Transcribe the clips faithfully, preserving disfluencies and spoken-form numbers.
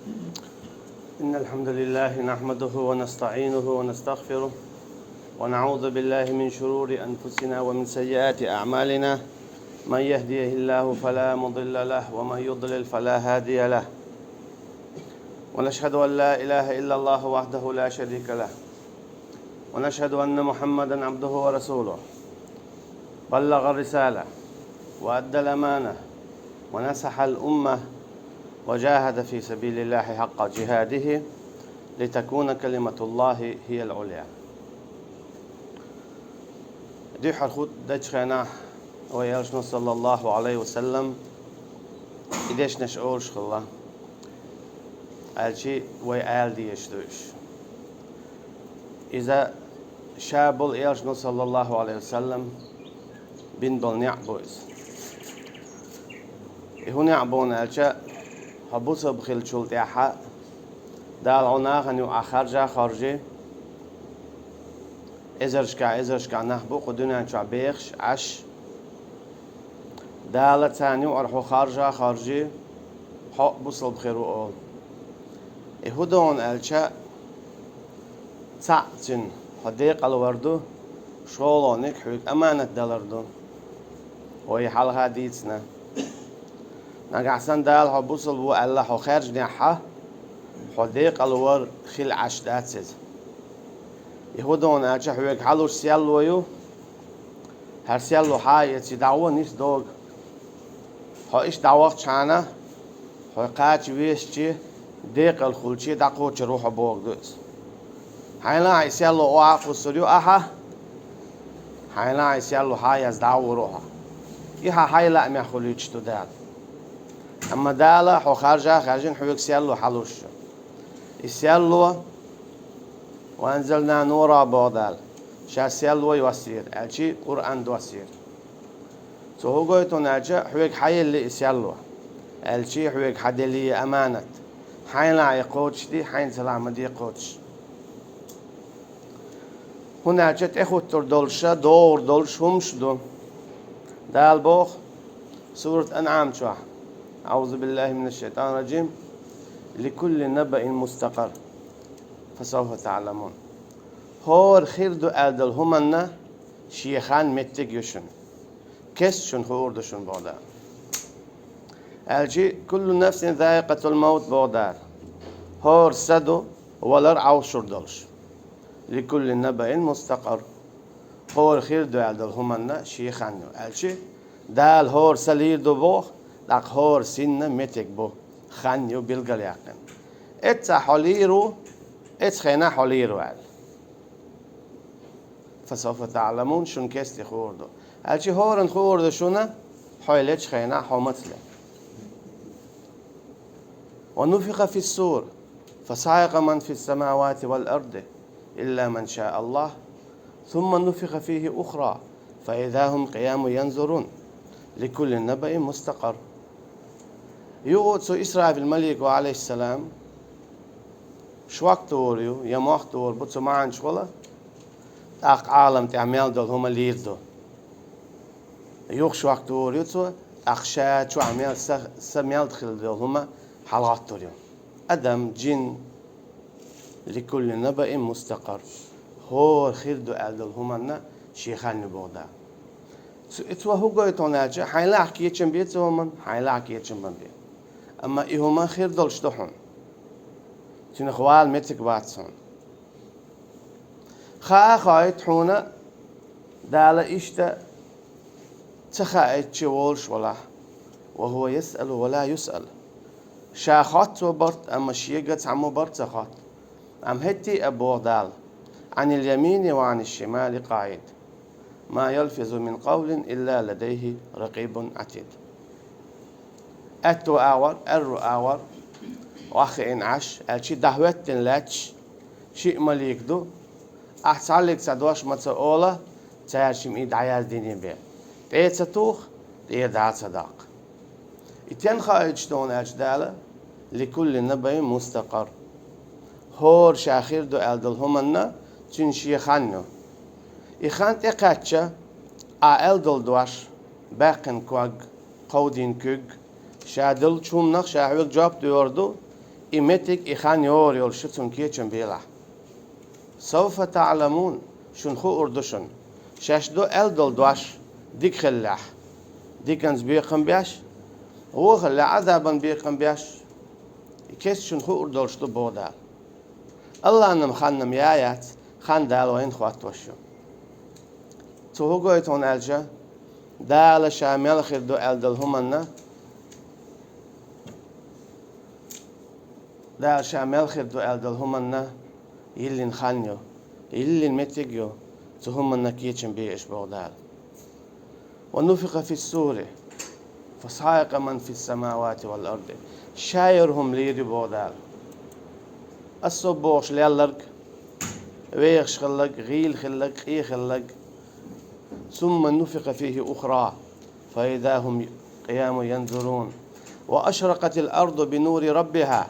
إن الحمد لله نحمده ونستعينه ونستغفره، ونعوذ بالله من شرور أنفسنا ومن سيئات أعمالنا. من يهده الله فلا مضل له، ومن يضلل فلا هادي له. ونشهد أن لا إله إلا الله وحده لا شريك له، ونشهد أن محمدا عبده ورسوله، بلغ الرسالة وأدى الأمانة ونصح الأمة وجاهد في سبيل الله حق جهاده لتكون كلمة الله هي العليا. Дуьххьара хутба дечу хенахь вай элчано, саллаллаху Ӏалайхи ва саллам, и дешнаш олуш хилла, аьлчи вай ала дезаш ду уьш. Иза ша болу элчано, саллаллаху Ӏалайхи ва саллам, бина болу неӀ бу иза. И хӀун неӀ бу аьлча, хьо бусалба хиллачул тӀаьхьа Дала хьо нахана юкъахь харжа а хоржий, эзаршкахь, эзаршкахь нах бу кху дуьнен чохь бехаш, Ӏаш. Дала царна юкъара хьо харжа а хоржий, хьо а бусалба хир ву олу. И хӀун ду аьлча, цхьаъ цуьнан хьо декъалвар ду, шолгӀаниг хьоьга аманат далар ду. Вай хьалха дийцина. Нагахь санна Дала хьо бусалба ву аьлла хьо хаьржинехь, хьо декъалвар хила Ӏаш дац иза. И хӀун ду аьлча, хьоьга хьалуш серло ю, хӀара серло хьа а эций, дӀагӀо нисдогу. Хьо иштта дӀавахчахьана, хьо кхача везачий, декъала хуьлчий дӀакхочур ву хьо бохург ду иза. Хьайна а и серло охьа а кхуссур ю ахьа, хьайна а и серло хьа а эцна дӀагӀур ву хьо. И хьан хьайн лаамехь хуьлуьйтуш ду Дала. Амма Дала хьо харжа а хаьржина хьоьга серло хьалуш ю. И серло, «Ва анзална нура», боху Дала, ша серло йоссийра, аьлчи Къуръан доссийра. Цо хӀун гойту аьлча, хьоьга хьаелли и серло, аьлчи хьоьга хьан делли аманат, хьайна а и кхочушдий, хьайна ца лахь ма де кхочуш. ХӀунда аьлча тӀехуттур долуша, догӀур долуш хӀумаш ду. Дала боху Сурат Анъам чохь: «АӀузу биллахи минаш шайтанир раджим. Ликулли набаин мустакъар. Фасавфа таъламун». ХӀора хир ду аьлла долу хӀуманна шен хан, меттиг ю шуна. Кеста шуна хуур ду шуна, боху Дала. Аьлчи, «Куллу нафсин заикъатул маут», боху Дала. ХӀора са ду, валар Ӏовшур долуш. «Ликулли набаин мустакъар». ХӀора хир ду аьлла долу хӀуманна шен хан ю. Аьлчи, Дала хӀора са лийр ду боху, тӀаккха хӀора синна меттиг бу, хан ю билгалъяьккхина. Эццахь хьо лийр ву, эцу хенахь хьо лийр ву аьлла. «Фасавфа таъламун», шуна кеста хуур ду. Аьлчи хӀоранна хуур ду шуна, хьо лечу хенахь хьо маца ле. «Ва нуфиха фис-сур, фасаӀикъа ман фис-самавати вал арди, илла ман шааллах, сумма нуфиха фихи ухра, фа иза хӀум къиямун янзурун, ликулли набаин мустакъар». Юха цу Исрафил малико, Ӏалайхиссалам, шок догӀур ю, я мох догӀур бу, цу маьӀнаш хуьлу, тӀаккха Ӏалам тӀехь мел долу хӀума лийр ду. Юха шок догӀур ю цо, тӀаккха ша чохь мел са, са мел хилла долу хӀума хьалагӀоттур ю. Адам, джин, ликулли набаин мустакъар. ХӀора хир ду аьлла долу хӀуманна шен хан ю, боху Дала. Цу, и цо хӀун гойту аьлча, хьайн лаахь кечам бе цу хӀуманна, хьайн лаахь кечам ма бе. Амма и хӀума хир долуш ду хьуна. Цуьнах вала меттиг бац хьуна. Хаа а хоуьйту хьуна, Дала иштта ца хаийтича волуш валахь. «Ва хӀува ясъалу ва ла юсъал». Ша хотту цо барт, амма шега цхьаммо барт ца хотту. Амма хӀетте а боху Дала: «Ӏанил ямини ва Ӏаниш шимали къаӀид. Ма ялфизу мин къавлин илла ладайхи ракъибун Ӏатид». Аьтту агӀор, аьрру агӀор охьахиъна Ӏаш, аьлчи дӀахӀоьттина лаьтташ шиъ малик ду, ахь цхьаллиг цхьа дош ма ца ола, цаьршимма и дӀаяздина бен. ТӀе ца туха, тӀера дӀа а ца даккха. И стенна хаийтуш ду аьлча Дала: «Ликулли набаин мустакъар». ХӀора ша хир ду аьлла долу хӀуманна цуьнан шен хан ю. И хан тӀекхаьчча, ахь аьлла долу дош, баьккхина ког, кховдийна куьг, ша деллачу хӀуманах ша хьоьга жоп доьхур ду, И меттиг, и хан йора йолуш шу цунна кечам белахь. Савфа таъламун, шуна хуур ду шуна. Шаьш ду аьлла долу дош дика хиллехь, диканца бекхам беш, вон хиллехь, Ӏазабан бекхам беш, и кеста шуна хуур долуш ду, боху Дала. Аллахьан-м ханна-м я яц, хан Дала вайна хӀоттош ю. Цо хӀун гойту хьуна аьлча, Дала Ша мел хир ду аьлла долу хӀуманна, Дала Ша мел хир ду аьлла долу хӀуманна йиллина хан ю, йиллина меттиг ю, цу хӀуманна кечам бе аша, боху Дала. «Ва нуфиха фис-сури, фа саӀика ман фис-самавати вал арди». Ша йолу хӀума лийр ю, боху Дала. Ас со бохуш лелларг, вехаш хилларг, гӀийла хилларг, къе хилларг. «Сумма нуфиха фихи ухра, фа иза хӀум къиямун янзурун. Ва ашракъатил арду би нури раббиха».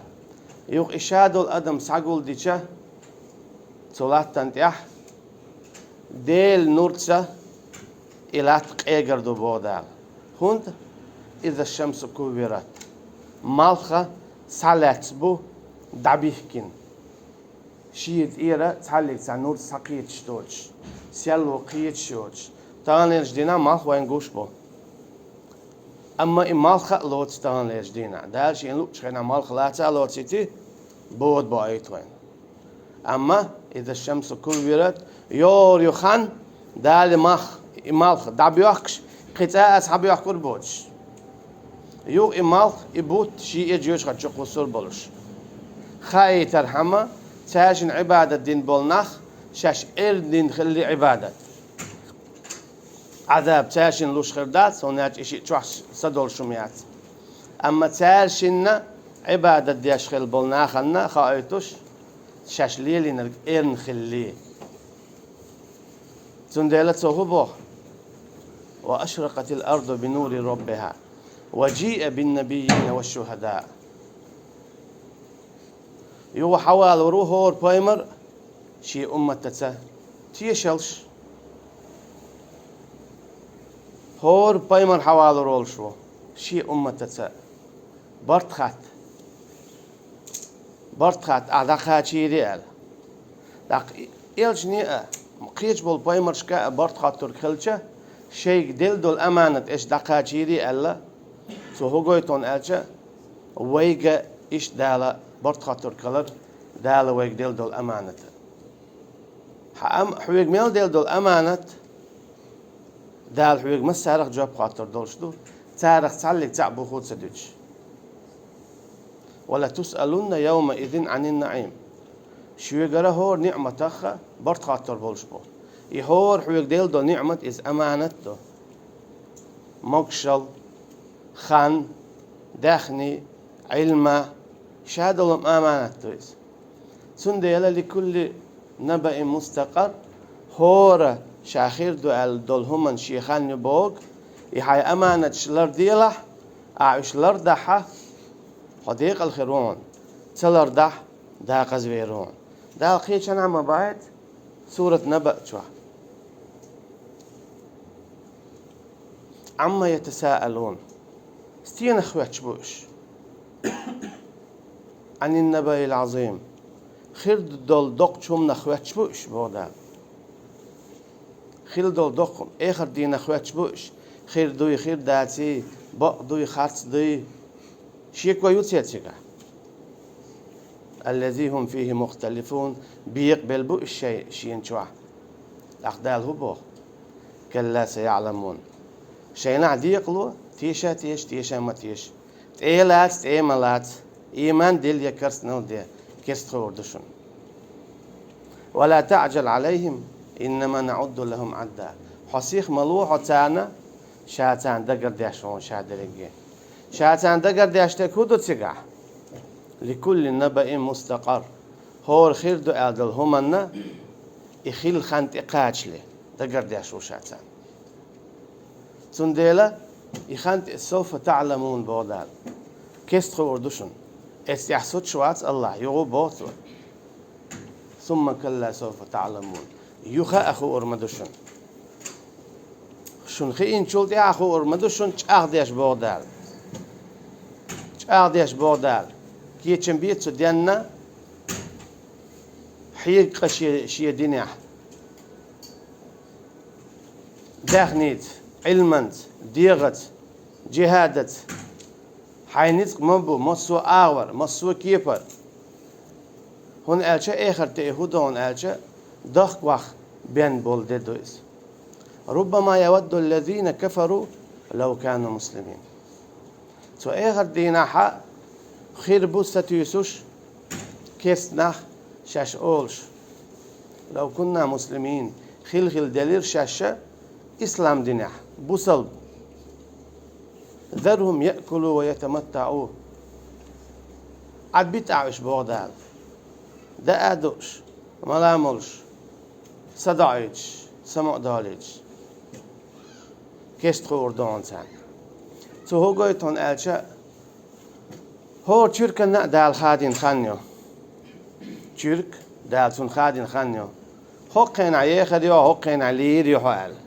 Юха и ша долу адам схьагулдича, цу латтана тӀехь Делан нурца и латта къегар ду, боху Дала. ХӀунда? «Иза шамсу куввират». Малх схьалаьцна бу дӀабихкина. Шен тӀера цхьаллиг цхьа нурца схьакхеташ доцуш, серло кхеташ йоцуш. Таханлерчу дийнахь малх вайна гуш бу. Амма и малх а лоцу таханлерчу дийнахь. Дала Шена луучу хенахь малх лаца а лоцийти, бода боуьйту вайна. Амма «иза шамсу куввират», йора ю хан, Дала и мах, и малх дӀабоьхкуш, кхин цкъа а схьабоьхкур боцуш. Юха и малх, и бутт шен эжа йоьшхана чу кхуссур болуш. Хаийтархьама, цаьршинна Ӏибадат дина болу нах шаьш эрна дина хилли Ӏибадат. Ӏазаб цаьршинна луш хир дац, хӀунда аьлча и шиъ чохь са долуш хӀума яц. Амма цаьршинна Ӏибадат деш хилла болу нахана хоуьйтуш, шаьш лелийнарг эрна хилли. Цундела цо хӀун боху? «Ва ашракъатил арду би нури раббиха, ва жиа бин набиййина ва шухада». Юха хьавалор ву хӀора пайхамар шен умматаца тешалш. ХӀора пайхамар хьавалор волуш ву шен умматаца барт хатта. Барт хатта ахь дӀакхачийрий аьлла. ТӀаккха элчане а, кхечу болу пайхамаршка а барт хоттург хилча, шайга делла долу аманат аша дӀакхачийрий аьлла, цо хӀун гойту хьуна аьлча, вайга иштта Дала барт хоттург хилар, Дала вайга делла долу аманат. Хьан ам-, хьоьга мел делла долу аманат, Дала хьоьга массарах жоп хоттур долуш ду, царах цхьаллиг цхьаъ буху ца дуьтуш. «Ва ла тусъалунна явмаизин Ӏанин наӀим». Шуьгара хӀора ниӀматах барт хоттур болуш бу. И хӀора хьоьга делла долу ниӀмат иза аманат ду. Могушалла, хан, даьхни, Ӏилма, ша долу аманат ду иза. Цундела «ликулли набаин мустакъар», хӀора ша хир ду аьлла долу хӀуманна шен хан ю боху, и хьайн аманаташ ларделахь, ахь уьш лардахьа, хьо декъала хир ву хьуна, ца лардахь, декъаза вер ву хьуна. Дала кхечанхьа ма бац, сурат Наба чохь. «Амма ятасаалун». Стенах хоьттуш бу уьш? «Ӏанин набаил Ӏазим». Хир долу доккхачу хӀуманах хоьттуш бу уьш, боху Дала. Хир долу доккха, эхарт дийнах хоьттуш бу уьш? Хир дуй, хир даций, бакъ дуй, харц дуй? Шеко ю церан цигахь? «Аллази хӀум фихи мухталифун», бекъабелла бу уьш шайн шена чохь. ТӀаккха Дала хӀун боху? «Калла саяӀламун». Шайнахь декъало, теша теша, теша ма теша. ТӀе лаца, тӀе ма лаца. Ийман дилла я керстанал де, керста хуур ду шуна. «Ва ла таӀжал Ӏалайхим, иннама наӀудду лахум Ӏадда». Хьо сих ма ло хьо царна, ша царна дагардеш ву хьуна ша дерриге. Ша царна дагардеш дерг хӀун ду цигахь? «Ликулли набаин мустакъар». ХӀора хир ду аьлла долу хӀуманна и хилла хан тӀекхачале дагардеш ву ша царна. Цундела и хан тӀе «Савфа таӀламун» боху Дала. Керста хуур ду шуна. Эццахь сутуш вац Аллахь, юха боху Цо. «Сумма калла савфа таӀламун». Юха а хуур ма ду шуна. Шуна хиъначул тӀаьхьа хуур ма ду шуна, чӀагӀдеш боху Дала. ЧӀагӀдеш боху Дала. кечам бе цу денна, хьега къа шен, шен динехь. Даьхница, Ӏилманца, дегӀаца, джихадаца. Хьайн ницкъ ма бу массо а агӀор, массо а кепара. ХӀунда аьлча эхарт тӀе и хӀу ду хьуна аьлча, дохк ваха бен болу де ду иза. ربما يود الذين كفروا لو كانوا مسلمين. Цу эхарт дийнахьа хир бу сатуьйсуш керста нах шаьш олуш: لو كنا مسلمين, хила-хила делира шаьш ислам динехь, бусалба. ذرهم يأكلوا ويتمتعوا. Ӏад бита уьш, боху Дала. Даа а дууш, мала а молуш, са доуьйтуш, самукъа долуьйтуш. Кеста хуур ду хьуна царна. Цу хӀу гойту хьуна аьлча, хӀора чуьрканна а Дала хадийна хан ю. Чуьрк Дала цунна хадийна хан ю. ХӀокху хенахь ехар ю, хӀокху хенахь лийр ю хьо аьлла.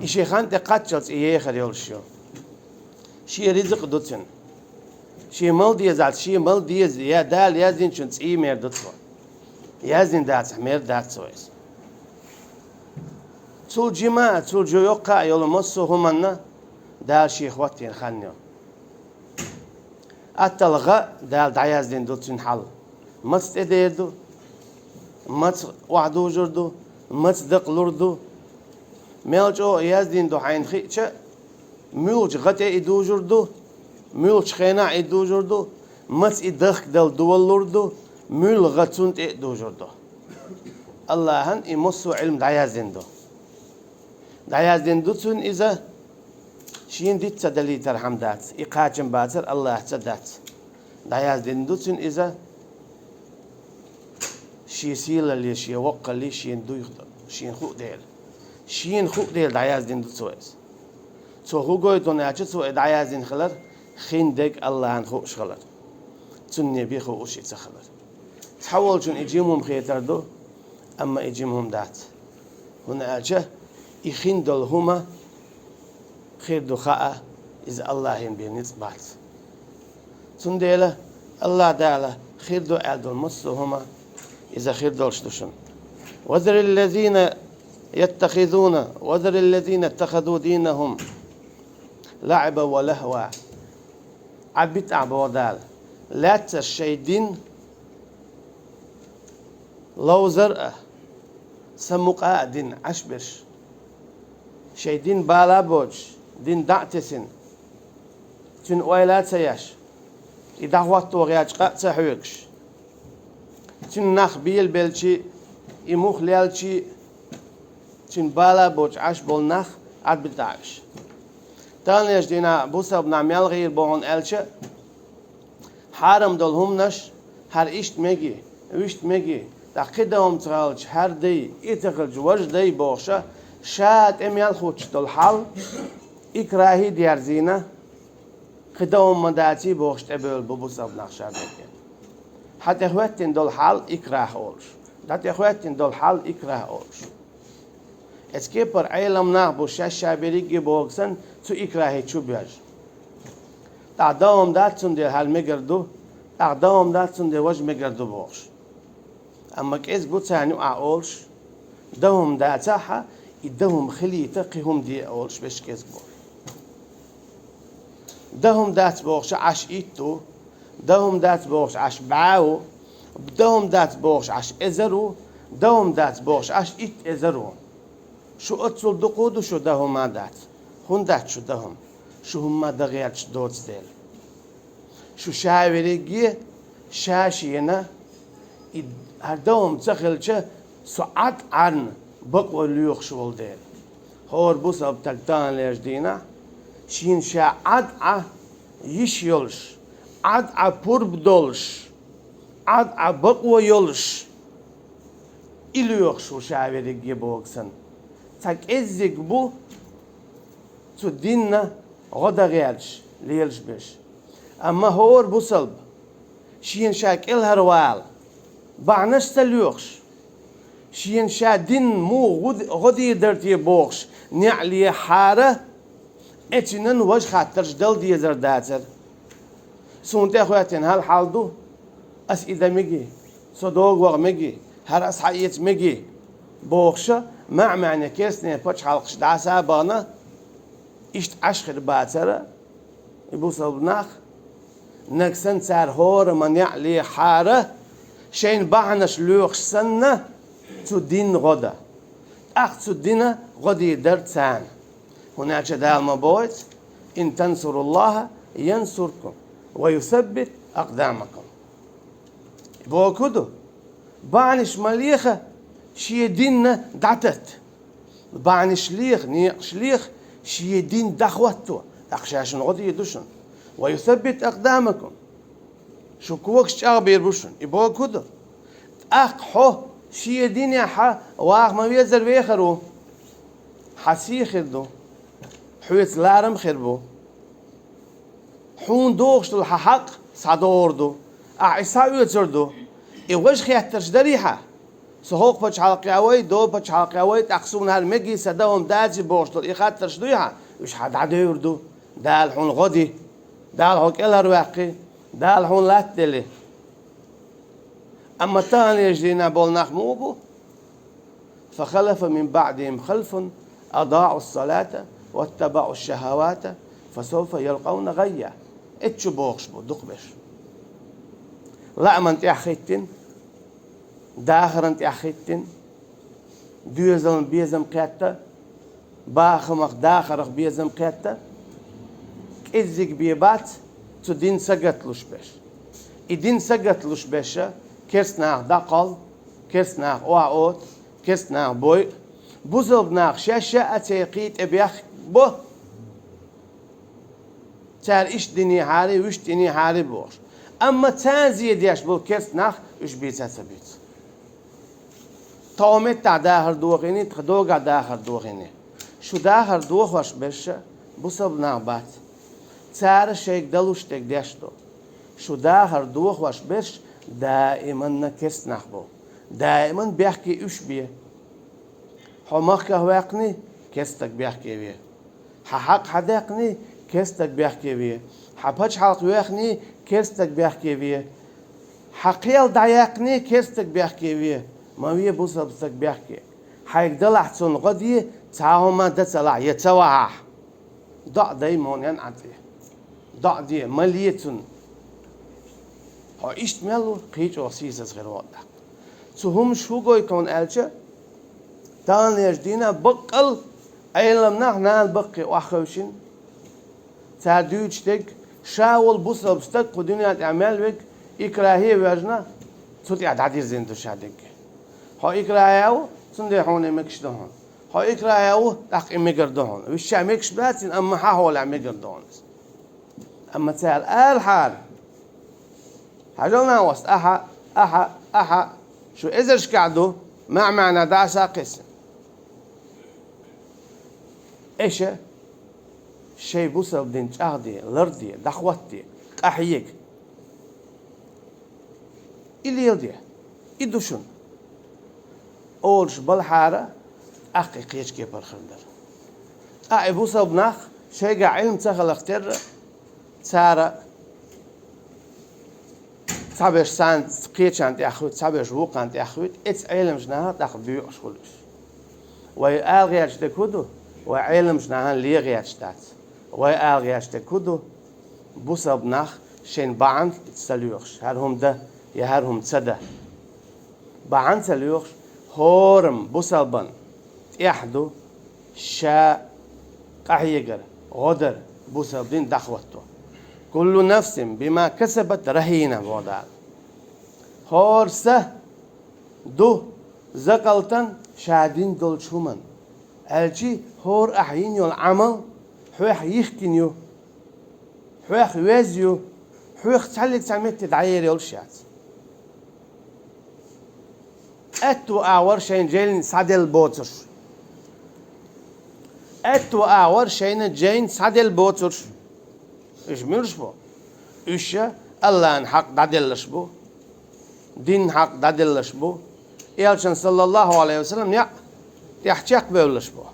И шен хан тӀе кхаччалц и ехар йолуш ю. Шен ризкъ ду цуьнан. Шен мала дезахь, шен мала деза, я Дала яздинчун цӀий мер ду цо. Яздина дацахь, мер дац цо иза. Цул жима а, цул жо йоккха а йолу массо а хӀуманна Дала шен хӀоттийна хан ю. Атталла гӀа Дала дӀаяздина ду цуьнан хьал. Маца тӀедер ду, маца охьадужур ду, маца дакъалур ду. Мел чӀогӀа яздина ду хьайна хиъча, муьлхачу гӀа тӀе и дужур ду, муьлхачу хенахь и дужур ду, маца и дахкадала долалур ду, муьлха гӀа цунна тӀе а дужур ду. АллахӀан и массо а Ӏилма дӀаяздина ду. ДӀаяздина ду цуьнан иза, шена диц ца далийтархьама дац, и кхачам бацар АллахӀца дац. ДӀаяздина ду цуьнан иза, шен сийлалле, шен воккхалле, шена дуьйху, шена хуу дела. Шена хуу дела дӀаяздина ду цо иза. Цо хӀу гойту хьуна аьлча, цо и дӀаяздина хилар, хин дерг АллахӀан хууш хилар. Цунна бен хууш и ца хилар. Цхьаволчунна и жима хӀума хетар ду, амма и жима хӀума дац. ХӀунда аьлча и хин долу хӀума хир ду хаа, иза АллахӀан бен ницкъ бац. Цундела АллахӀ Дала хир ду аьлла долу массо а хӀума иза хир долуш ду шуна. وذر الذين يتخذون وذر الذين اتخذوا دينهم لعبا ولهوا. Ӏад бита ахь, боху Дала, лаьцнарш шайн дин ловзар а, самукъа а дина Ӏаш берш. Шайн дин бала а боцуш, дин дӀа а тесина, цуьнан ойла а ца еш, и дӀахӀотто гӀерташ къа а ца хьоьгуш, цуьнан нах белабелчий, и муха лелчий, цуьнан бала а боцуш Ӏаш болу нах Ӏад бита ахь уьш. Таханлерчу дийнахь бусалба нах мел гӀийр бу хьуна аьлча, хьарам долу хӀуманаш, хӀара иштта мегий, вуьшта мегий, тӀаккха кхин дан хӀума ца хилча хӀара дай, и ца хилча важа дай бохуша, ша тӀе мел хӀуттуш долу хьал, икрахӀий дерзийна, кхин дан хӀума ма даций бохуш тӀебевлла бу бусалба нах ша берриге. Хьан тӀе хӀоьттина долу хьал икрахӀ олуш. ДӀа тӀе хӀоьттина долу хьал икрахӀ олуш. Эцу кепара Ӏелам нах бу шаьш ша берриге боху санна, цу икрахӀий чу боьжна. ТӀаккха дан хӀума дац, цундела хӀара мегар ду, тӀаккха дан хӀума дац, цундела важа мегар ду бохуш. Амма кӀезиг бу царна юкъахь олуш, дан хӀума дацахь а, и дан хӀума хилийта кхин хӀума де а олуш, вешан кӀезиг бу. Дан хӀума дац бохуша Ӏаш итт ву, дан хӀума дац бохуш Ӏаш бӀе ву, дан хӀума дац бохуш Ӏаш эзар ву, дан хӀума дац бохуш Ӏаш итт эзар ву. Шу оццул дукха а ду, шу дан хӀума а дац. ХӀунда дац шу дан хӀума? Шу хӀумма дан гӀерташ доцу дела. Шу ша верриге, ша шена, и хӀара дан хӀума ца хилча, со Ӏад Ӏарна бакъо лоьхуш волу дела. ХӀора бусалба стаг таханлерчу дийнахь, шена ша Ӏад Ӏа йиш йолуш, Ӏад Ӏа пурба долуш, Ӏад Ӏа бакъо йолуш, и лоьхуш ву ша верриге боху санна. Цхьа кӀеззиг бу цу динна гӀо дан гӀерташ лелаш берш. Амма хӀора бусалба, шена ша кӀелхьарвала, бахьанаш ца лоьхуш, шена ша дин муха гӀо-, гӀо дийр дара те бохуш, неӀ лехьара, эцинан важа хаттарш дала дезар дацара. Суна тӀе а хӀоьттина, хӀара хьал ду, ас и дан мегий, со догӀа ваха мегий, хӀара ас хьаэца мегий, бохуша, маьӀ-маьӀне керстанийн пачхьалкхаш дӀаса а бахана, иштта Ӏаш хир бацара и бусалба нах, нагахь санна цара хӀораммо неӀ лехахьара, шайна бахьанаш лоьхуш санна, цу динна гӀо дан. ТӀаккха цу динан гӀо дийр дара царна. ХӀунда аьлча Дала ма боху: «Ин тансуруллаха янсуркум ва юсаббит акъдамакум». Бохург хӀун ду? Бахьанаш ма леха, шен динна дӀататта. Бахьанаш леха, некъаш леха, шен дин дӀахӀотто, тӀаккха ша шуна гӀо дийр ду шуна. «Ва юсаббит акъдамакум». Шун когаш чӀагӀбийр бу шуна. И бохург хӀун ду? ТӀаккха хьо шен динехь ваха ма везара вехар ву. Хьан сий хир ду. Хьоьца ларам хир бу. Хьуна догӀуш долу хьан хьакъ схьадогӀур ду. Ахьа и схьаоьцур ду. И важа хеттарш дарий хьан? Со хӀокху пачхьалкхехь вуй, доккхачу пачхьалкхехь вуй, тӀаккха суна хӀара мегий, сан дан хӀума даций бохуш долу и хаттарш дуй хьан? Уьш хьан дӀадевр ду. Дала хьуна гӀо ди. Дала хьо кӀелхьарваьккхи. Дала хьуна латта дели. Амма таханлерчу дийнахь болу нах муха бу? «Фа халафа мин баъдихим халфун адаъу ссалата ваттабаъу шшахавати фа савфа ялкъавна гӀаййа». Эццу бохуш бу дукхахберш. Лааман тӀехь хӀиттина, дахаран тӀехь хӀиттина, доьзалан безам кхетта, бахамах, дахарах безам кхетта, кӀеззиг бен бац цу дин сагатлуш берш. И дин сагатлуш берша керстанах дӀакхалла, керстанах охьаота, керстанах бойу, бусалба нах шаьш а церан кхин тӀе бехк бо. Цара иштта динехьарий, вуьшта динехьарий бохуш. Амма царна зе деш болу керстанах уьш бийца а ца буьйцу. Тхо меттахь дахар дохийний, тхан догахь дахар дохийний. Шу дахар дохош берша бусалба нах бац. Цара шайга далуш дерг деш ду. Шу дахар дохош берш даиманна керстанах бу. Даиман бехке уьш бе. Хьо махках ваьккхиний, керстаг бехке ве. Хьан хьакъ хьан даьккхиний, керстаг бехке ве. Хьан пачхьалкх вехний, керстаг бехке ве. Хьан кхел дӀаяьккхиний, керстаг бехке ве. Ма ве бусалба стаг бехке. Хьайга далахь цунна гӀо де, цхьа хӀума дан ца лахь, я ца вахьахь. ДоӀа дай муьлхха а цӀе. ДоӀа де, ма ле цунна. Хьо иштта мел ву, кхин чӀогӀа сийсаз хир ву тӀаккха. Цу хӀумаш хӀун гойту хьуна аьлча, таханлерчу дийнахь баккъал Ӏеламнах нана баккхий охьахевшина. Цара дуьйцуш дерг, ша волу бусалба стаг кху дуьнен тӀехь мел верг икрахе а воьжна, цу тӀехь дӀадирзина ду ша дерриге. Хьо икрахе ву, цундела хьуна и мегаш ду хьуна. Хьо икрахе ву, тӀаккха и мегар ду хьуна. Уьш ша мегаш бацийна, амма хьан хьолехь мегар ду хьуна иза. Амма цара алахьара: «Хьажал, нах, оцу ахьа, ахьа, ахьа, шу эзаршкахь ду, маьӀ-маьӀна дӀаса а кхиссина». Эша шайн бусалба дин чӀагӀде, ларде, дӀахӀотте, къахьега. И леладе, и ду шуна. Олуш балахьара, тӀаккха и кхечу кепара хир дара. Ткъа и бусалба нах шайгахь Ӏилма ца хиларх терра, цара цхьаберш царна кхечарна тӀехь хуьйту, цхьаберш вукхарна тӀехь хуьйту, эцу Ӏеламчу наха тӀаккха боькъуш хуьлу уьш. Вай ала гӀерташ дерг хӀун ду? Вай Ӏеламчу нахана лен гӀерташ дац. Вай ала гӀерташ дерг хӀун ду? Бусалба нах шайна бахьана ца лоьхуш, хӀара хӀума дан я хӀара хӀума ца дан. Бахьана ца лоьхуш, хӀораммо бусалбан тӀехь ду ша къахьегар, гӀо дар, бусалба дин дӀахӀотто. «Куллу нафсин бима касабат рахӀина», боху Дала. ХӀора са ду закъалтан ша дина долчу хӀуман. Аьлчи хӀора ахь йина йолу Ӏамал хьоьх йихкина ю, хьоьх веза ю, хьоьх цхьаьллиг цхьа метте дӀаер йолуш яц. Аьтту агӀор шайна жайна схьаделла боцурш. Аьтту агӀор шайна жайна схьаделла боцурш. Уьш муьлш бу? Уьш АллахӀан хьакъ дӀаделлаш бу, динан хьакъ дӀаделлаш бу, Элчан, саллаллаху алейхи ва саллям, неӀ тӀехь чекхбевллаш бу.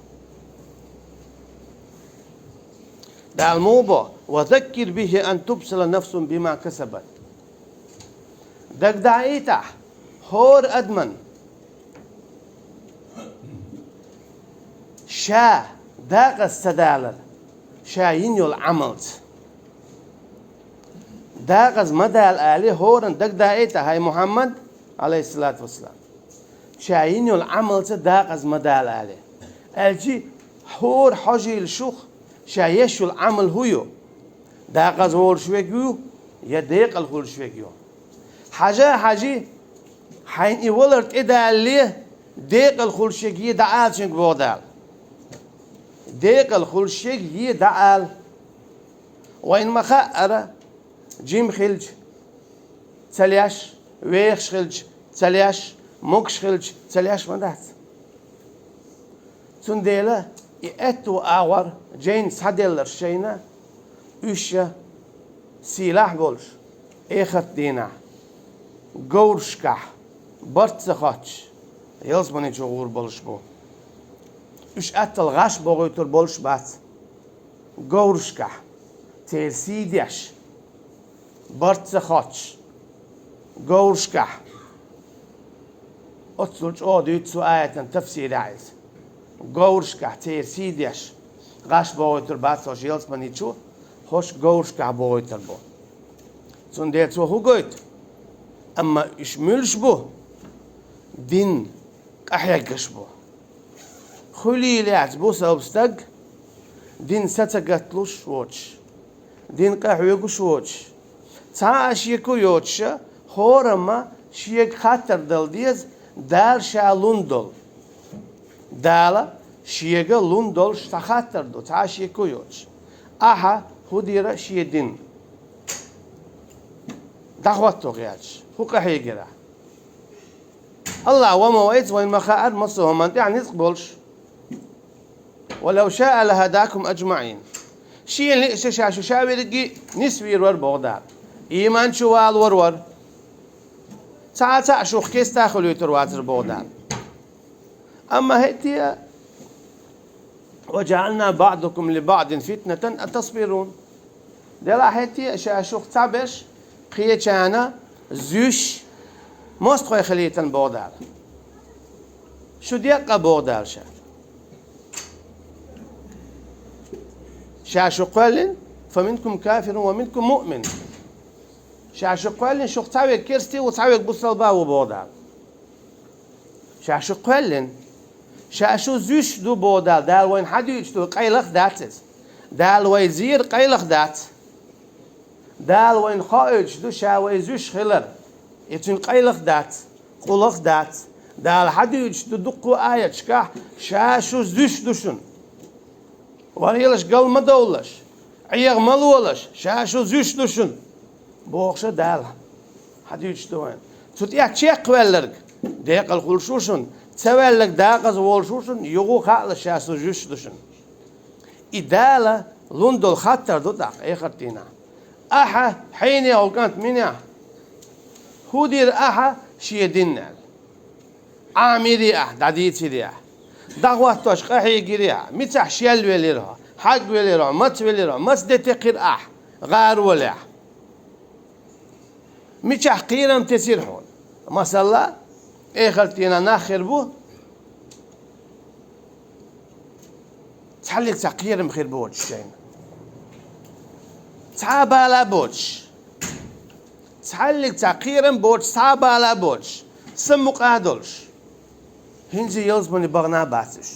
Дала муха бо: «وذكر به أن تبسل نفس بما كسبت». ДагадоӀийтахь хӀора адаман ша дакъаза ца далар, ша йина йолу Ӏамалца. Дакъаза ма дала алий, хӀоранна дагадоӀийта, хӀай Мухьаммад, Ӏалайхиссалату вассалам. Ша йина йолу Ӏамалца дакъаза ма дала алий. Аьлча хӀора хьожийла шух, ша еш йолу Ӏамал хӀун ю? Дакъаза волуш верг ю, я декъала хуьлуш верг ю? Хьажа а хьажий, хьайна и валар тӀедалале, декъала хуьлуш ерг е дӀаала цуьнга, боху Дала. Декъала хуьлуш ерг е дӀаала. Вайна ма-хаъара, жима хилча ца леш, вехаш хилча ца леш, могуш хилча ца леш ма дац. Цундела и аьтту агӀор жайна схьаделларш шайна, уьш ша сийлахь болуш, эхарт дийнахь, говрашкахь, барт ца хоттуш, ялсамани чу гӀур болуш бу. Уьш аттал гӀаш бохуьйтур болуш бац. Говрашкахь, церан сий деш, барт ца хоттуш, говрашкахь. Оццул чӀогӀа дуьйцу цу аятан тафсирехь иза. Говрашкахь церан сий деш, гӀаш бохуьйтур бац хӀорш ялсамани чу, хӀорш говрашкахь бохуьйтур бу. Цундела цо хӀун гойту? Амма уьш муьлш бу? Дин къахьеггаш бу. Хуьлий лаьцна бусалба стаг, дин са ца гатлуш воцуш, дин къахьоьгуш воцуш, цхьа а шеко йоцуш, хӀорамма шега хаттар дала деза, Дала ша лун долу. Дала шега лун долуш цхьа хаттар ду, цхьа а шеко йоцуш. Ахьа хӀун дира шен дин? ДӀахӀотто гӀерташ, хӀун къахьегира? Аллахь ма вайца, вайна ма-хаъара, массо а хӀуманна тӀехь ницкъ болуш. «ولو شاء لهداكم أجمعين». Шена лиъча ша шу ша верриге нисвийр вара, боху Дала. Ийман чу валор вара. Цхьа а цхьаъ шух кеста хуьлуьйтур вацара, боху Дала. Амма хӀетте а: «وجعلنا بعضكم لبعض فتنة أتصبرون». Делахь хӀетте а ша шух цхьаберш, кхечарна зуьш, мостагӀий хилийтина, боху Дала. Шу декъа, боху Дала, ша. Ша шу кхоьллина: «فمنكم كافر ومنكم مؤمن». Ша шу кхоьллина, шух цхьаверг керста ву, цхьаверг бусалба ву, боху Дала. Ша шу кхоьллина. Ша шу зуьш ду, боху Дала. Дала вайна хьадуьйцуш ду, къайлах дац иза. Дала вай зийр къайлах дац. Дала вайна хоуьйтуш ду ша вай зуьш хилар. И цуьнан къайлах дац, къулах дац. Дала хьадуьйцуш ду дуккха а аяташкахь, ша шу зуьш ду шуна. Варелаш гал ма довлалаш, Ӏеха ма лолаш, ша шу зуьш ду шуна, бохуша Дала. Хьадуьйцуш ду вайна. Цу тӀехь чекхваьлларг декъала хуьлуш ву шуна, ца ваьлларг дакъаза волуш ву шуна, юха хаалаш ша шу зуьш ду шуна. И Дала лун долу хаттар ду тӀаккха эхарт дийнахь. Ахьа, хьенех ву кӀант, минехь? ХӀун дира ахьа шен динна аьлла? Ӏамийрий ахь, дӀадийцирий ахь? ДӀахӀоттош къахьегирий ахь? Мицахь шелвелира хьо, хьагвелира хьо, мацвелира хьо, маца де текхира ахь гӀаролехь? Мичахь кхерам тесира хьуна? Масала, эхарт дийнахь нах хир бу, цхьаллиг цхьа кхерам хир боцуш шайна. Цхьа а бала боцуш. Цхьаллиг цхьа кхерам боцуш, цхьа а бала боцуш, самукъа а долуш. ХӀинца ялсамане бахана а бац уьш.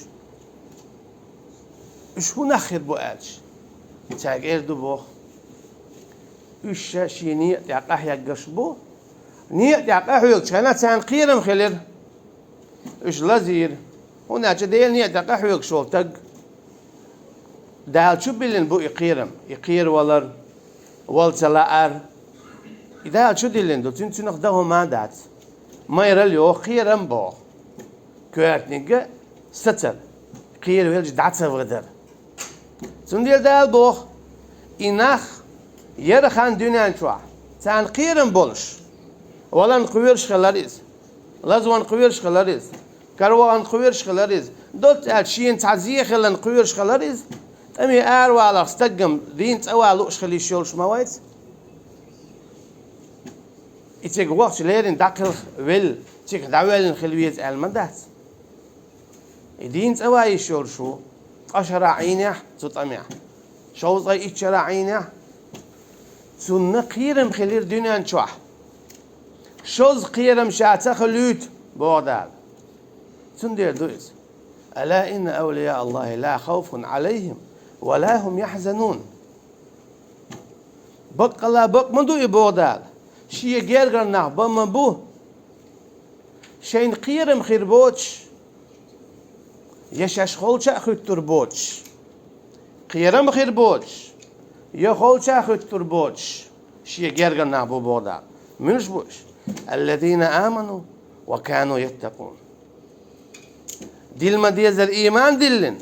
Уьш хӀун нах хир бу аьлча, цаьрга эр ду боху. Уьш ша шен некъа тӀехь къахьеггаш бу. Некъа тӀехь къахьоьгучу хенахь царна кхерам хилира. Уьш лазийра. ХӀунда аьлча Делан некъа тӀехь къахьоьгуш волу стаг, Дала чу биллина бу и кхерам, и кхеравалар, вала ца лаар. И Дала чу диллина ду, цуьнан цуьнах дан хӀума а дац. Майралла йоху, кхерам боху. Коьртаниг а сацар, кхеравелча дӀа ца вадар. Цундела Дала боху: и нах яра хан дуьнен чохь, царна кхерам болуш, валан кхоьруш хилар иза, лазван кхоьруш хилар иза, караван кхоьруш хилар иза, доцца аьлча шена цхьа зе хилан кхоьруш хилар иза, ТӀаме араваларх стагам дийна цӀа вала лууш хила йиш йолуш ма вац. И цига вахча леррина дӀакхелха велла, цига дӀавоьллина хила веза аьлла ма дац. И дийна цӀа ван йиш йолуш ву, ткъа шарахь Ӏийнехь цу тӀамехь, шовзткъе итт шарахь Ӏийнехь, цунна кхерам хилира дуьнен чохь. Шозза кхерам ша ца хуьлуьйту, боху Дала. Цундела ду иза: «Ала инна авлияа Аллахи ла хавфун Ӏалайхим ва ла хум яхьзанун». Баккъалла бакъ ма ду и, боху Дала. Шен гергара нах бан ма бу. Шайна кхерам хир боцуш, я шаьш холча а хуьттур боцуш. Кхерам хир боцуш, я холча а хуьттур боцуш, шен гергара нах бу, боху Дала. Муьлш бу уьш? «Аллазина аману ва кану яттакъун». Дилла ма дезара ийман диллина,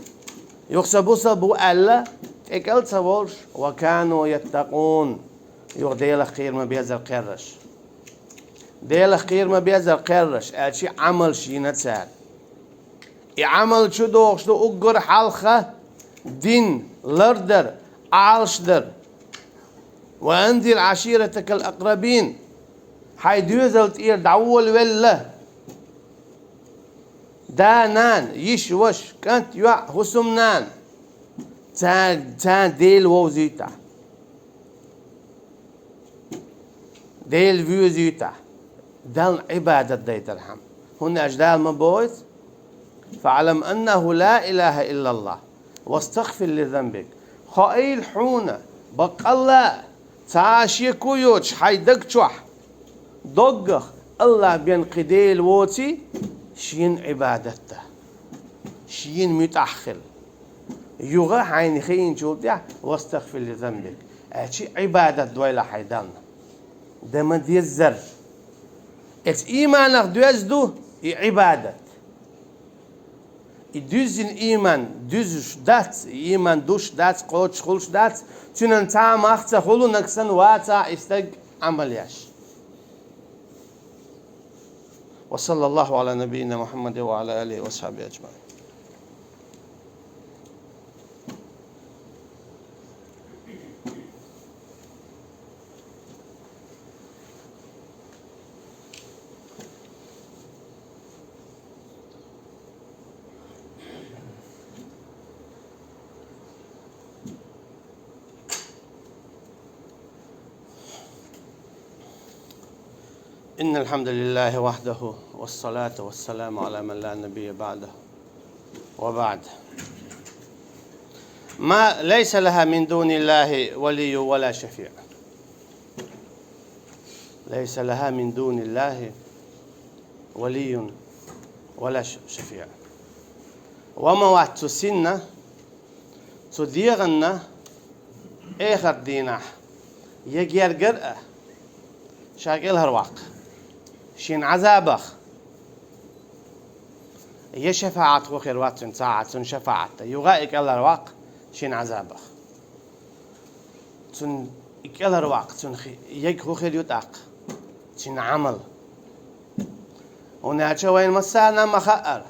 юха сан бу, сан бу аьлла, тӀекӀел ца волуш, «ва кану яттакъун», юха Делах кхера ма безара кхерраш. Делах кхера ма безара кхерраш, аьлча Ӏамал шена цара. И Ӏамал чу дохуш ду уггар хьалха дин лардар, Ӏалашдар. «Ва анзир Ӏаширатакал акърабин». Хьайн доьзал тӀера дӀаволавелла. Да, нана, йиша, ваша, кӀант, йоӀ, хӀусамнана. Царна, царна Дела вовзуьйтахь. Дела воьзуьйтахь. Далла Ӏибадат дайтархьама. ХӀунда аьлча Дала ма боху иза: «Фаълам аннаху ла илаха иллаллах, вастагъфир ли занбик». Хаийла хьуна, баккъалла а, цхьа а шеко йоцуш хьайн даг чохь, доггах, Аллах бен кхин Дела воций, шена Ӏибадат дан, шена муьтӀахь хила. Юха хьайна хиъначул тӀаьхьа: «Вастагъфир ли занбик», аьлча Ӏибадат дойла хьайн Далла. Дан ма деззара. Эца ийманах доьзна ду и Ӏибадат. И дуьззина ийман дуьзуш дац, и ийман душ дац, кхочуш хуьлуш дац, цуьнан цхьа а мах ца хуьлу, нагахь санна вацахь и стаг Ӏамал еш. Ва саллаллаху Ӏала набийина Мухьаммадин ва Ӏала алихи ва асхьабихи аджмаӀин. إن الحمد لله وحده، والصلاة والسلام على من لا نبي بعده، وبعد. ما ليس لها من دون الله ولي ولا شفيع. ليس لها من دون الله ولي ولا ش-، شفيع. Ва ма вац цу синна, цу дегӀанна, эхарт дийнахь, я гергара а, ша кӀелхьарваккха шен Ӏазабах, я шафаӀат хӀу хир вац цуьнан, цхьа а цуьнан шафаӀат, юха а и кӀелхьарваккха шен Ӏазабах. Цунна и кӀелхьарваккха, цунна хи-, яга хӀу хир ю тӀаккха? Цуьнан Ӏамал. ХӀунда аьлча вайна массарна а ма хаьара: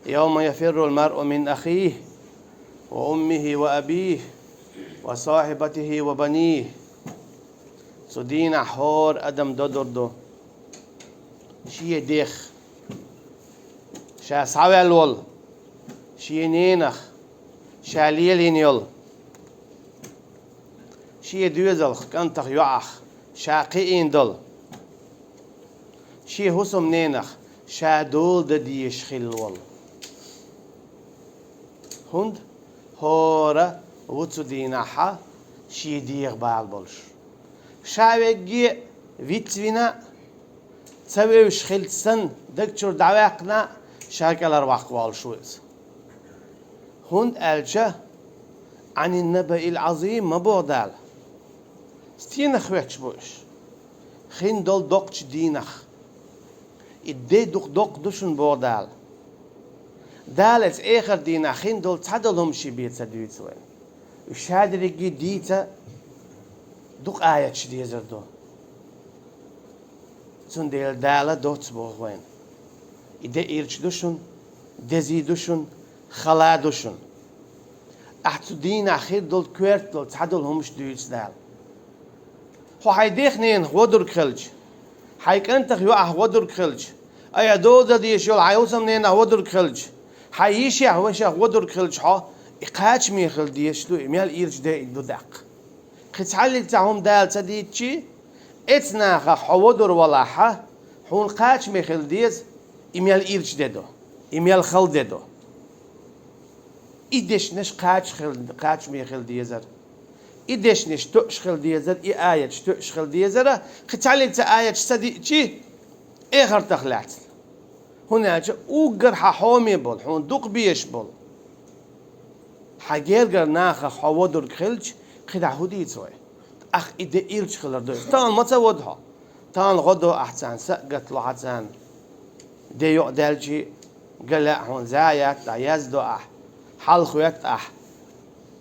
«Йовма яфиррул маръу мин ахихи, ва уммихи, ва абихи, ва сахьибатихи, ва банихи». Цу дийнахь хӀора адам додур ду шен дех, ша схьаваьлла волу, шен ненах, ша лелийна йолу, шен доьзалх, кӀантах, йоӀах, ша кхиийна долу, шен хӀусамненах, ша дола дан дезаш хилла волу. ХӀунда хӀора ву цу дийнахьа шен дегӀан бала болуш. Ша вегге вицвина а, ца вевзаш хилча санна, даг чуьра дӀаваьккхина а, ша кӀелхьарваккха волуш ву иза. ХӀунда аьлча «Ӏанин набаил Ӏазим» ма боху Дала. Стенах хоьттуш бу уьш? Хин долу доккхачу дийнах. И де дукха доккха ду шуна, боху Дала. Дала эца эхар дийнахь хин долу цхьадолу хӀума ши бен ца дуьйцу вайна. Уьш шадерриге дийца дукха аяташ дезар ду. Цундела Дала доцца боху вайна. И де ирча ду шуна, дезий ду шуна, хала ду шуна. Ахь цу дийнахь хир долу коьрта долу, цхьадолу хӀумаш дуьйцу Дала. Хьо хьайн дех-ненах водург хилча, хьайн кӀантах йоӀах водург хилча, айхьа доза дезаш йолу хьайн хӀусамненах водург хилча, хьайн йишех, вашех водург хилча хьо, и кхачаме хила дезаш ду, и мел ирча де ду даккха. Кхин цхьаллиг цхьа хӀума Дала ца дийцчи, эцу нахах хьо водур валахьа, хьуна кхачаме хила деза, и мел ирча де ду, и мел хала де ду. И дешнаш кхача хила, кхачаме хила дезара. И дешнаш тоьуш хила дезара, и аяташ тоьуш хила дезара, кхин цхьаллиг цхьа аяташ ца диъчи, эхартах лаьцна. ХӀунда аьлча уггар хьан хьоме болу, хьуна дукха безаш болу хьан гергара нахах хьо водург хилча, кхидӀа хӀун дийца вай? Ах и де ирча хилар ду. Тахана ма ца воду хьо. Тахана гӀо до ахь царна, са а гаталахь царна. Де йоӀ даьлчи, ган лаьа хьуна, зӀе яц ахь, яз до ахь, хьал хӀоьтту ахь.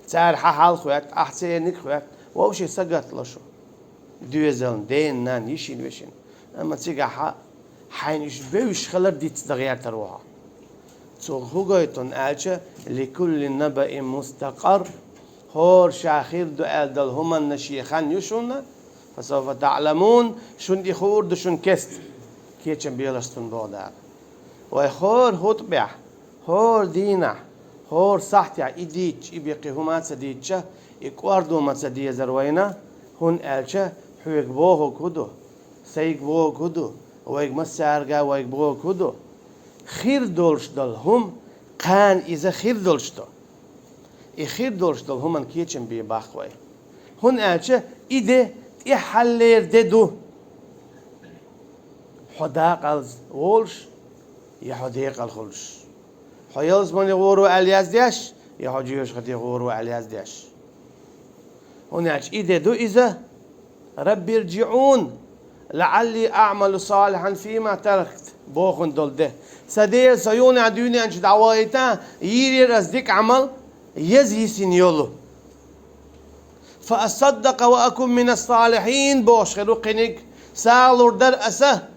Цара хьан хьал хӀоьтту, ахь церниг хӀоьтту. Вовшийн са гатало шу. Доьзална, дена, нанна, йишина, вешина. Амма цигахь хьайна уьш бевзаш хилар диц дан гӀертар ву хьо. Цо хӀун гойту аьлча, «Ликулли набаин мустакъар», хӀора ша хир ду аьлла долу хӀуманна шен хан ю шуна, «фасавфа таъламун», шуна и хуур ду шуна кеста, кечам белаш цунна боху Дала. Вай хӀора хутбехь, хӀора дийнахь, хӀора сахьтехь и дийцча, и беккхий хӀума ца дийцча, и кӀордо ма ца дезара вайна, хӀунда аьлча хьоьга бохург хӀун ду, сайга бохург хӀун ду, вайга массаьрга вайга бохург хӀун ду. Хир долуш долу хӀума, кхана иза хир долуш ду. И хир долуш долу хӀуманна кечам бе баккха вай. ХӀунда аьлча и де тӀаьххьаллера де ду. Хьо дакъалца волуш, я хьо декъала хуьлуш. Хьо ялсамане гӀур ву аьлла яздеш, я хьо жоьжахате гӀур ву аьлла яздеш. ХӀунда аьлча и де ду иза, «Рабби рджиӀун, лаӀалли аъмалу салихьан фима таракт», бохун долу де. Сан Дела, со юханехьа дуьйна чу дӀавахийта, йийр яра ас дика Ӏамал, еза йисина йолу. «Фа асаддакъа ва акун мина салихьин», бохуш хир ву кхиниг, сагӀа лур дара аса.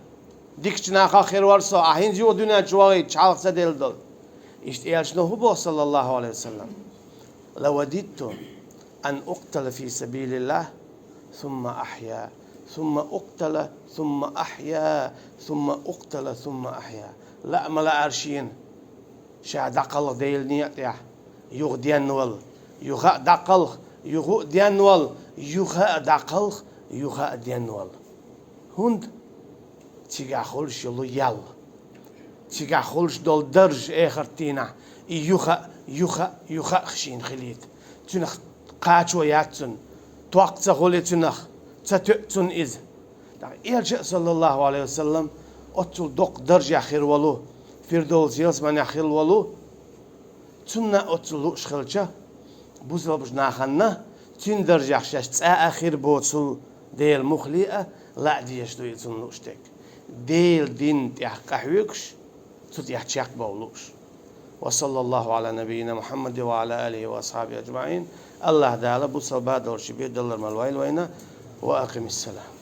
Дикачу нахах хир вара со, ахь хӀинца юха дуьнен чу вахийтча хьалха ца делла долу. Иштта элчано хӀун боху, саллаллаху алейхи ва саллям? «Лавадидту ан уктала фи сабилиллах, сумма ахья, сумма уктала, сумма ахья, сумма уктала, сумма ахья». Лаа ма лаара шена. Ша дӀакхалха Делан некъа тӀехь, юха денвала, юха а дӀакхалха, юха а денвала, юха а дӀакхалха, юха а денвала. ХӀунда? Цигахь хуьлуш йолу ял, цигахь хуьлуш долу дарж эхартийнахь, и юха а, юха а, юха а шена хилийта. Цуьнах кхачо яц цунна, ток ца хуьлу цуьнах, ца тоьу цунна иза. ТӀаккха элча а, саллаллаху алейхи ва саллам, оццул доккха даржехь хир волу, Фирдовс ялсаманехь хир волу, цунна оццул лууш хилча, бусалбачу нахана цуьнан даржехь шаьш цкъа а хир боцул, Делан муххале а лаа дезаш ду и цунна лууш дерг. Делан дин тӀехь къахьоьгуш, цу тӀехь чекхбовла лууш. Ва саллаллаху ала набийина Мухаммад ва ала алихи ва асхьабихи аджмаин. Аллахь Дала бусалба долуш бен далар мел вайла вайна. Ва акъимиссалам.